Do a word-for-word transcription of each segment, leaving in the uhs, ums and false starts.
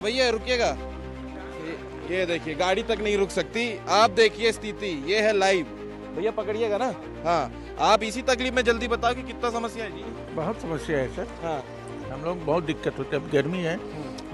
भैया रुकिएगा, ये, ये देखिए, गाड़ी तक नहीं रुक सकती। आप देखिए स्थिति, ये है लाइव। भैया पकड़िएगा ना। हाँ, आप इसी तकलीफ में, जल्दी बताओ कि कितना समस्या है जी। बहुत समस्या है सर। हाँ। हम लोग बहुत दिक्कत होती है। अब गर्मी है,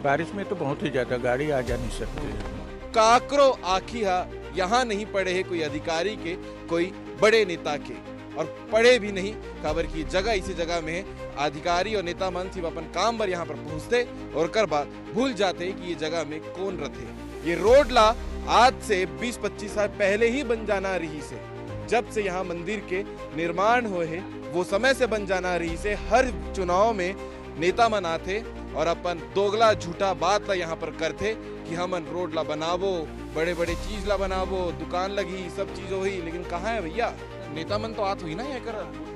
बारिश में तो बहुत ही ज़्यादा गाड़ी आ जा नहीं सकती है। काकरो आखी हा, यहाँ नहीं पड़े है कोई अधिकारी के, कोई बड़े नेता के, और पड़े भी नहीं, काबर की जगह इसी जगह में है। अधिकारी और नेता मन सिर्फ अपन काम बर यहाँ पर पहुँचते और ओकर बाद भूल जाते कि ये जगह में कौन रथे। ये रोड ला आज से बीस पच्चीस साल पहले ही बन जाना रहिसे। जब से यहाँ मंदिर के निर्माण होए है, वो समय से बन जाना रहिसे। हर चुनाव में नेता मन आथे और अपन दोगला झूठा बात ला यहाँ पर करथे कि हमन रोड ला बनाबो, बड़े बड़े चीज ला बनाबो, दुकान लगही, सब चीज होही, लेकिन कहाँ है भैया? नेता मन तो आत होही ना यहाँ कर।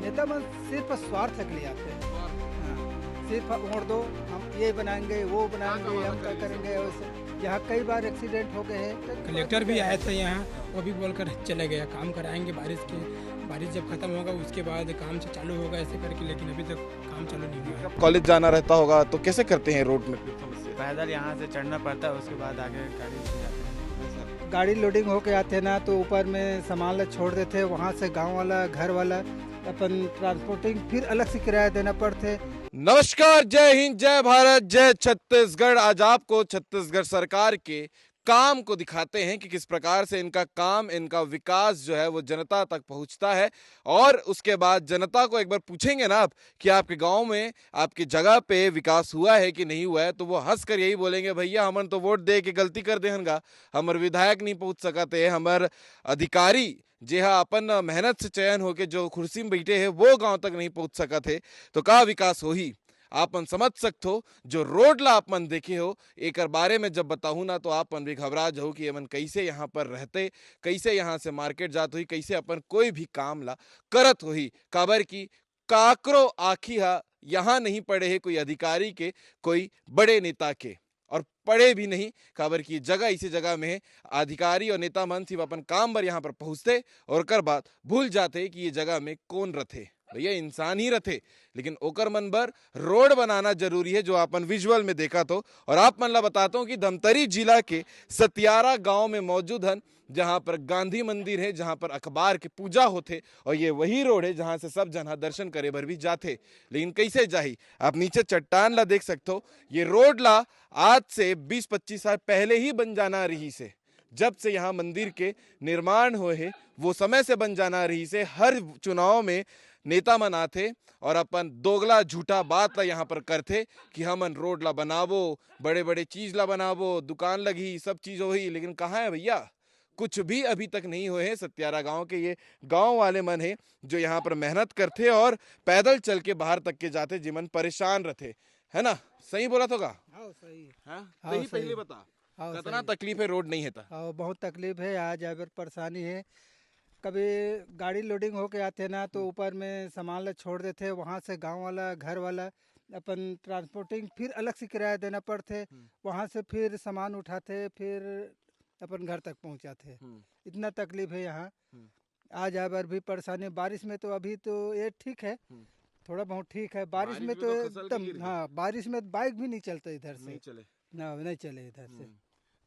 नेता मन सिर्फ स्वार्थ के लिए आते हैं। हाँ, सिर्फ वोट दो, हम ये बनाएंगे, वो बनाएंगे, हम क्या करेंगे, वैसे यहाँ कई बार एक्सीडेंट हो गए हैं। कलेक्टर भी आया था यहाँ, वो भी बोलकर चले गया, काम कराएंगे बारिश के, बारिश जब खत्म होगा उसके बाद काम से चालू होगा ऐसे करके, लेकिन अभी तक काम चालू नहीं हुआ है। कॉलेज जाना रहता होगा तो कैसे करते हैं रोड में? पैदल यहाँ से चढ़ना पड़ता है, उसके बाद आगे गाड़ी से जाते हैं। गाड़ी लोडिंग होके आते ना, तो ऊपर में सामान ला छोड़ देते, वहाँ से गांव वाला, घर वाला अपन ट्रांसपोर्टिंग फिर अलग से किराया देना पड़ते। नमस्कार, जय हिंद, जय भारत, जय छत्तीसगढ़। आज आपको छत्तीसगढ़ सरकार के काम को दिखाते हैं कि किस प्रकार से इनका काम, इनका विकास जो है वो जनता तक पहुंचता है। और उसके बाद जनता को एक बार पूछेंगे ना आप कि आपके गांव में, आपकी जगह पे विकास हुआ है कि नहीं हुआ है, तो वो हंस कर यही बोलेंगे, भैया हमन तो वोट दे के गलती कर देहन गा, हमर विधायक नहीं पहुंच सकत है, हमर अधिकारी जे हा अपन मेहनत से चयन होके जो कुर्सी में बैठे है वो गांव तक नहीं पहुंच सकत है, तो का विकास होही? आप मन समझ सकत हो, जो रोड ला आप मन देखे हो, एकर बारे में जब बताहूँ ना, तो आप मन भी घबरा जाहू कि एमन कैसे यहाँ पर रहते, कैसे यहाँ से मार्केट जात होही, कैसे अपन कोई भी काम ला करत होही, काबर कि काकरो आँखी हा यहाँ नहीं पड़े है कोई अधिकारी के, कोई बड़े नेता के, और पड़े भी नहीं, काबर कि जगह इसी जगह में है। अधिकारी और नेता मन सिर्फ अपन काम बर यहाँ पर पहुँचते और ओकर बाद भूल जाते कि ये जगह में कौन रथे। भैया, इंसान ही रथे, लेकिन ओकर मन बर रोड बनाना जरूरी है, जो अपन विजुअल में देखा तो। और आप मन ला बताता हूँ कि धमतरी जिला के सतियारा गांव में मौजूद हन, जहाँ पर गांधी मंदिर है, जहाँ पर अखबार के पूजा होथे, और ये वही रोड है जहाँ से सब जन हा दर्शन करे बर भी जाथे। लेकिन कैसे जाही? आप नीचे चट्टान ला देख सकते हो। ये रोड ला आज से बीस पच्चीस साल पहले ही बन जाना रहिसे। जब से यहाँ मंदिर के निर्माण होए है, वो समय से बन जाना रहिसे। हर चुनाव में नेता मन आथे और अपन दोगला झूठा बात ला यहाँ पर करथे कि हमन रोड ला बनाबो, बड़े बड़े चीज ला बनाबो, दुकान लगही, सब चीज होही, लेकिन कहाँ है भैया? कुछ भी अभी तक नहीं होए है। सतियारा गांव के ये गांव वाले मन है जो यहाँ पर मेहनत करथे और पैदल चल के बाहर तक के जाथे, जेमन परेशान रथे, है ना? सही बोलत हों का? हाँ, सही। हाँ? हाँ, तही सही। पहले बता, हाँ, कितना सही। तकलीफ है रोड नहीं है ता? हाँ, बहुत तकलीफ है, आज आए बर परेशानी है। कभी गाड़ी लोडिंग होके आते ना, तो ऊपर में सामान ला छोड़ देते, वहाँ से गांव वाला, घर वाला अपन ट्रांसपोर्टिंग फिर अलग से किराया देना पड़ते, वहाँ से फिर सामान उठाते, फिर अपन घर तक पहुँचाते। इतना तकलीफ है यहाँ। आ जाए बर भी परेशानी। बारिश में तो अभी तो ये ठीक है, थोड़ा बहुत ठीक है। बारिश में तो एकदम, हाँ, बारिश में बाइक भी नहीं चलता इधर से। ना, नहीं चले इधर से।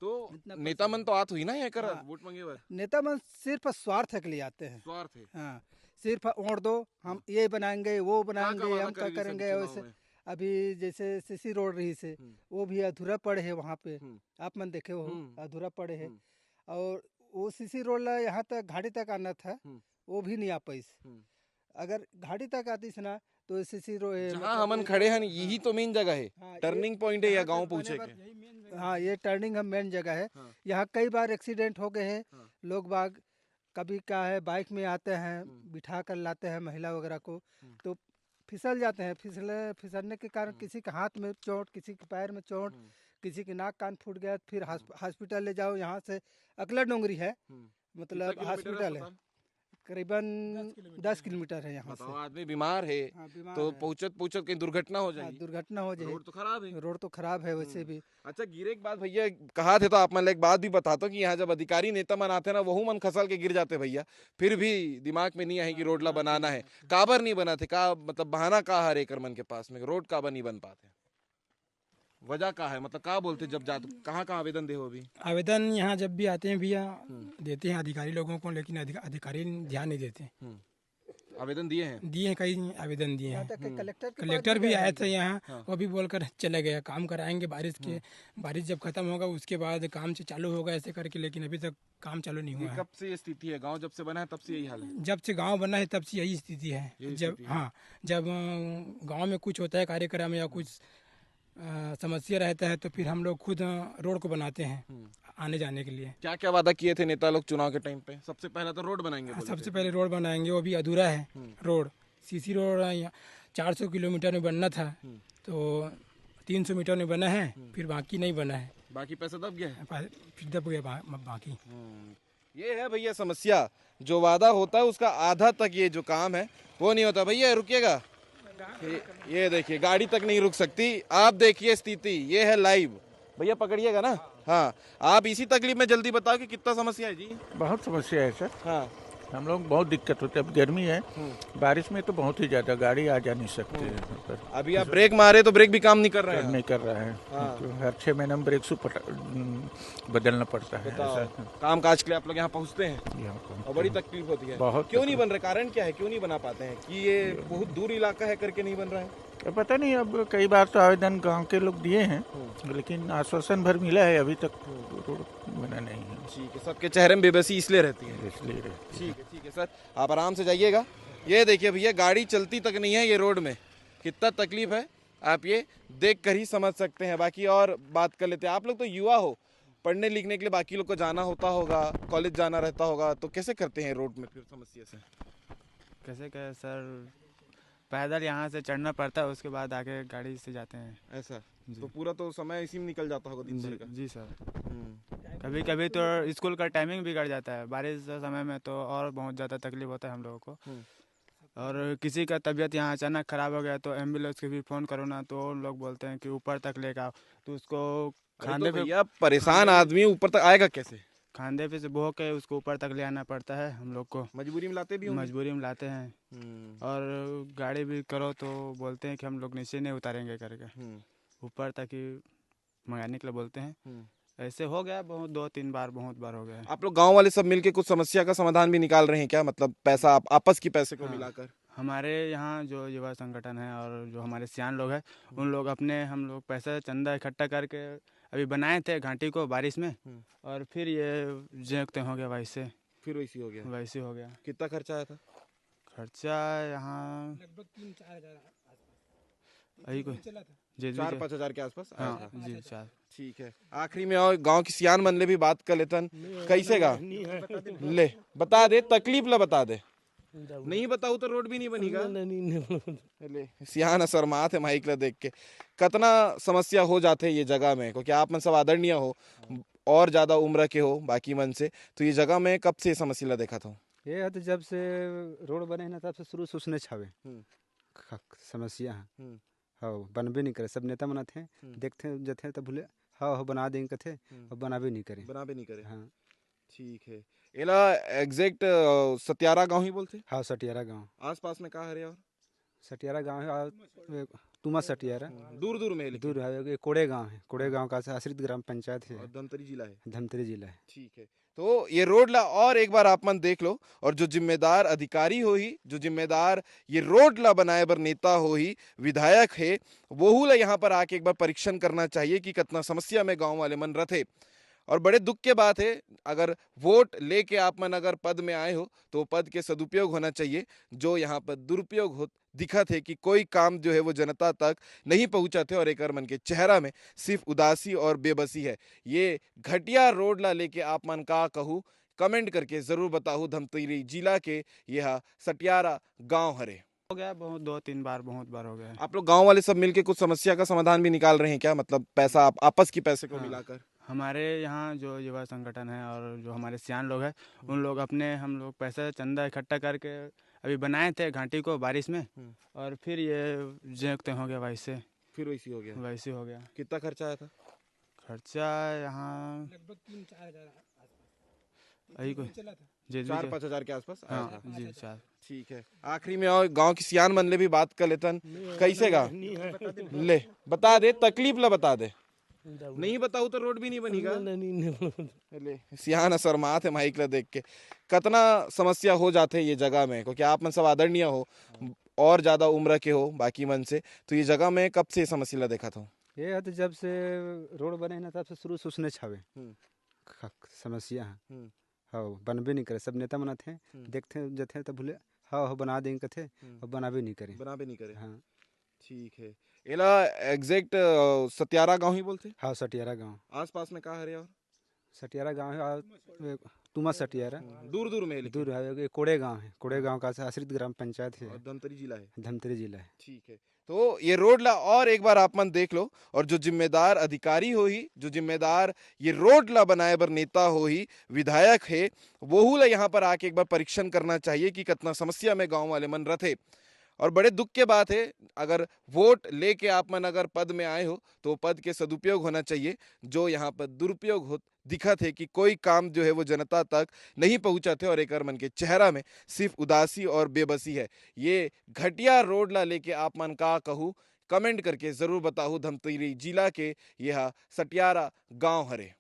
तो इतना नेता मन तो आत होही ना यहाँ कर वोट मांगे बर? नेता मन सिर्फ स्वार्थ के लिए आते हैं। स्वार्थ है। हाँ, सिर्फ वोट दो, हम ये बनाएंगे, वो बनाएंगे, हम क्या करेंगे, वैसे। अभी जैसे सीसी रोड रहिसे, वो भी अधूरा पड़े है वहाँ पे। आप मन देखे हो, अधूरा पड़े है। और वो सीसी रोड ला यहाँ तक, घाटी तक आना था, वो भी नहीं आ पाइस। अगर घाटी तक आतिस ना, तो सीसी रोड, जहाँ हमन खड़े हन, यही तो मेन जगह है, टर्निंग पॉइंट है या गांव पहुँचे के। हाँ, ये टर्निंग हम मेन जगह है। यहाँ कई बार एक्सीडेंट हो गए हैं। लोग बाग कभी क्या है, बाइक में आते हैं, बिठा कर लाते हैं महिला वगैरह को, तो फिसल जाते हैं। फिसले फिसलने के कारण किसी के हाथ में चोट, किसी के पैर में चोट, किसी की नाक कान फूट गया, फिर हॉस्प-, हॉस्पिटल ले जाओ। यहाँ से अकला डोंगरी है, मतलब हॉस्पिटल है, करीबन दस किलोमीटर है यहाँ से। आदमी बीमार है, हाँ, बीमार तो है। पहुँचत पहुँचत कहीं दुर्घटना हो हाँ, जाएगी। दुर्घटना हो जाए। रोड तो खराब है। रोड तो खराब है वैसे भी। अच्छा, गिरे एक बात भैया, कहा थे तो आप मन ला एक बात भी बता दो कि यहाँ जब अधिकारी नेता मन आते हैं ना, वहू मन खसल के गिर जाते भैया, फिर भी दिमाग में नहीं आए कि रोड ला बनाना है। काबर नहीं बनाते? का मतलब बहाना का हरे एकर मन के पास में, रोड काबर नहीं बन पाते? वजह का है, मतलब का बोलते जब जाते, कहाँ कहाँ आवेदन दे हो अभी? आवेदन यहाँ जब भी आते हैं भैया, हम्म। देते हैं अधिकारी लोगों को, लेकिन अधिक-, अधिकारी ध्यान नहीं देते। हम्म। आवेदन दिए हैं? दिए हैं, कई आवेदन दिए हैं। यहाँ तक कि हम्म। कलेक्टर के पास कलेक्टर भी भी गए आया हैं। था यहाँ, हाँ। वो भी बोलकर चले गए, काम कराएंगे बारिश के, हम्म। बारिश जब खत्म होगा उसके बाद काम से चालू होगा ऐसे करके, लेकिन अभी तक काम चालू नहीं ये हुआ है। कब से ये स्थिति है? गांव जब से बना है तब से यही हाल है? जब से गांव बना है तब से यही स्थिति है। यही जब, स्थिति है। हाँ, जब, अ, गांव में कुछ होता है कार्यक्रम या कुछ, अ, समस्या रहता है तो फिर हम लोग खुद, अ, रोड को बनाते हैं हम्म। आने जाने के लिए। क्या क्या वादा किए थे नेता लोग चुनाव के टाइम पे? सबसे पहले तो रोड बनाएंगे हाँ, बोले सबसे थे। पहले रोड बनाएंगे, वो भी अधूरा है हम्म। रोड। सीसी रोड है यहाँ, चार सौ किलोमीटर में बनना था, हम्म। तो तीन सौ मीटर में बना है, हम्म। फिर बाकी नहीं बना है। बाकी पैसा दब गया है? पा-, फिर दब गया बा-, बाकी। हम्म। ये है भैया समस्या, जो वादा होता है उसका आधा तक ये जो काम है वो नहीं होता। भैया रुकिएगा, ये, ये देखिए गाड़ी तक नहीं रुक सकती। आप देखिए स्थिति, ये है लाइव। भैया पकड़िएगा ना, हाँ। आप इसी तकलीफ में जल्दी बताओ कि कितना समस्या है जी। बहुत समस्या है सर। हाँ। हम लोग बहुत दिक्कत होती है। अब गर्मी है, हम्म। बारिश में तो बहुत ही ज़्यादा गाड़ी आ जा नहीं सकती हम्म। है यहाँ पर। अभी आप ब्रेक मारे तो ब्रेक भी काम नहीं कर रहा है। नहीं कर रहा है। हाँ। तो हर छः महीने में ब्रेक शू पटा-, हम्म, बदलना पड़ता है बताओ, ऐसा। काम काज के लिए आप लोग यहाँ पहुँचते हैं यहाँ पहुँचते और बड़ी हैं। तकलीफ होती है। बहुत क्यों नहीं तकलीफ। बन रहा? कारण क्या है, क्यों नहीं बना पाते हैं? कि ये बहुत दूर इलाका है करके नहीं बन रहा है? ये पता नहीं, अब कई बार तो आवेदन गांव के लोग दिए हैं, हम्म। लेकिन आश्वासन भर मिला है, अभी तक हम्म। रोड बना नहीं है। ठीक है, सबके चेहरे में बेबसी इसलिए रहती है। इसलिए रहती है। ठीक है, ठीक है सर, आप आराम से जाइएगा। ये देखिए भैया, गाड़ी चलती तक नहीं है ये रोड में, कितना तकलीफ है, आप ये देख कर ही समझ सकते हैं। बाकी और बात कर लेते हैं, आप लोग तो युवा हो, पढ़ने लिखने के लिए बाकी लोग को जाना होता होगा, कॉलेज जाना रहता होगा, तो कैसे करते हैं रोड में फिर समस्या से? कैसे कहे सर, पैदल यहाँ से चढ़ना पड़ता है, उसके बाद आके गाड़ी से जाते हैं। ऐसा? जी। तो पूरा तो समय इसी में निकल जाता होगा दिन जी, भर का? जी सर। हम्म। कभी कभी तो स्कूल का टाइमिंग बिगड़ जाता है बारिश के समय में, तो और बहुत ज़्यादा तकलीफ होता है हम लोगों को। हम्म। और किसी का तबीयत यहाँ अचानक ख़राब हो गया तो एम्बुलेंस के भी फ़ोन करो ना, तो उन लोग बोलते हैं कि ऊपर तक लेके आओ, तो उसको अरे खांधे तो पे भैया, परेशान खांधे पे आदमी ऊपर तक आएगा कैसे? खांधे पे से बोह के उसको ऊपर तक ले आना पड़ता है हम लोग को। मजबूरी में लाते भी होंगे। मजबूरी में लाते हैं। हम्म। और गाड़ी भी करो तो बोलते हैं कि हम लोग नीचे नहीं उतारेंगे करके, हम्म। ऊपर तक ही मंगाने के लिए बोलते हैं। हम्म। ऐसे हो गया बहुत, दो तीन बार, बहुत बार हो गया है। आप लोग गांव वाले सब मिलके कुछ समस्या का समाधान भी निकाल रहे हैं क्या? मतलब पैसा आप, आपस की पैसे को हाँ। मिलाकर? हमारे यहाँ जो युवा संगठन है और जो हमारे सियान लोग हैं, हम्म। उन लोग अपने, हम लोग पैसा चंदा इकट्ठा करके अभी बनाए थे घाटी को बारिश में, हम्म। और फिर ये जैकते हो गया वैसे। फिर वैसे हो गया? वैसे हो गया। कितना खर्चा आया था? खर्चा यहाँ लगभग तीन चार हज़ार आसपास। यही कोई चला था। जी, जी, चार जी। पाँच हज़ार के आसपास आया हाँ, था। जी, चार। ठीक है, आखिरी में और गांव की सियान मन ले भी बात कर लेतन। नहीं, कैसे गा? नहीं है। ले, बता दे, तकलीफ ला बता दे। नहीं बताऊ तो रोड भी नहीं बनेगा। नहीं, नहीं, नहीं। ले, सियान असरमात है माइक ला देख के। कतना समस्या हो जाथे ये जगह में, क्योंकि आप मन सब आदरणीय हो, और ज़्यादा उम्र के हो बाकी मन से, तो ये जगह में कब से ये समस्या ला देखत हो? ये ह तो जब से रोड बने हे ना, तब से शुरू से उसने छावे। हम्म। ख-, समस्या है। हम्म। हाँ, बनबे नहीं करे, सब नेता मन आथे, हम्म। देखथे, जथे, तब बोले, "हाँ, हो, बना देंगे," कथे, हम्म। अब बनाबे नहीं करे। बनाबे नहीं करे। हाँ। ठीक है। एला exact, अ, सटियारा गांव ही बोलथे? हाँ, सटियारा गांव। आसपास में का हरे और? सटियारा गांव है, और एक तुमा सटियारा। हम्म, दूर दूर में है लेकिन। दूर है, ये कोड़े गांव है, कोड़े गांव का आश्रित ग्राम पंचायत है। और धमतरी जिला है। धमतरी जिला है। ठीक है, तो ये रोड ला और एक बार आप मन देख लो, और जो जिम्मेदार अधिकारी होही, जो जिम्मेदार ये रोड ला बनाए बर नेता होही, विधायक है, वहू ला यहाँ पर आके एक बार परीक्षण करना चाहिए कि कितना समस्या में गांव वाले मन रथे। और बड़े दुख के बात है, अगर वोट लेके आप मन अगर पद में आए हो, तो पद के सदुपयोग होना चाहिए। जो यहाँ पर दुरुपयोग हो, दिखत है कि कोई काम जो है वो जनता तक नहीं पहुँचत है, और एकर मन के चेहरा में सिर्फ उदासी और बेबसी है। ये घटिया रोड ला लेके आप मन का कहू, कमेंट करके जरूर बताहू। धमतरी जिला के यह सटियारा गांव हरे। हो गया बहुत, दो तीन बार, बहुत बार हो गया है। आप लोग गांव वाले सब मिलके कुछ समस्या का समाधान भी निकाल रहे हैं क्या? मतलब पैसा आप, आपस की पैसे को हाँ। मिलाकर? हमारे यहाँ जो युवा संगठन है और जो हमारे सियान लोग हैं, हम्म। उन लोग अपने, हम लोग पैसा चंदा इकट्ठा करके अभी बनाए थे घाटी को बारिश में, हम्म। और फिर ये जैकते हो गया वैसे। फिर वैसे हो गया? वैसे हो गया। कितना खर्चा आया था? खर्चा यहाँ लगभग तीन चार हज़ार आसपास। यही कोई चला था। जेतली चार जा- पाँच हजार के आसपास आया हाँ था। जी चार। ठीक है, आखिरी में और गाँव के सियान मन ले भी बात कर लेथन। कैसे गा? ले बता दे, तकलीफ ला बता दे। नहीं बताऊ तो रोड भी नहीं बनेगा। ले, सियान असरमात है माइक ला देख के। कतना समस्या हो जाथे ये जगह में, क्योंकि आप मन सब आदरणीय हो और ज्यादा उम्र के हो बाकी मन से, तो ये जगह में कब से ये समस्या ला देखत हो? ये है तो जब से रोड बने है ना, तब से शुरू से उसने छावे हम्म। ख- समस्या है। हम्म। हाँ, बनबे नहीं करे। सब नेता मन आथे, हम्म। देखथे जथे तो बोले हाँ हो बना देंगे कथे, हम्म। और बनाबे नहीं करे। बनाबे नहीं करे। हाँ। ठीक है, एला एग्जैक्ट सतियारा गांव ही बोलथे। हाँ, सटियारा गांव। आसपास में का हरे और? सटियारा गांव है और एक तुमा सटियारा। हम्म, दूर दूर में है लेकिन। दूर है, ये कोड़े गांव है। कोड़े गांव का आश्रित ग्राम पंचायत है, और धमतरी जिला है। धमतरी जिला है। ठीक है, तो ये रोड ला और एक बार आप मन देख लो, और जो जिम्मेदार अधिकारी होही, जो जिम्मेदार ये रोड ला बनाए बर नेता होही, विधायक है, वहू ला यहाँ पर आके एक बार परीक्षण करना चाहिए कि कितना समस्या में गांव वाले मन रथे। और बड़े दुख के बात है, अगर वोट लेके आप मन अगर पद में आए हो तो पद के सदुपयोग होना चाहिए। जो यहाँ पर दुरुपयोग हो दिखत है कि कोई काम जो है वो जनता तक नहीं पहुँचत है और एकर मन के चेहरा में सिर्फ उदासी और बेबसी है। ये घटिया रोड ला लेके आप मन का कहू, कमेंट करके जरूर बताहू। धमतरी जिला के यह सटियारा गांव हरे।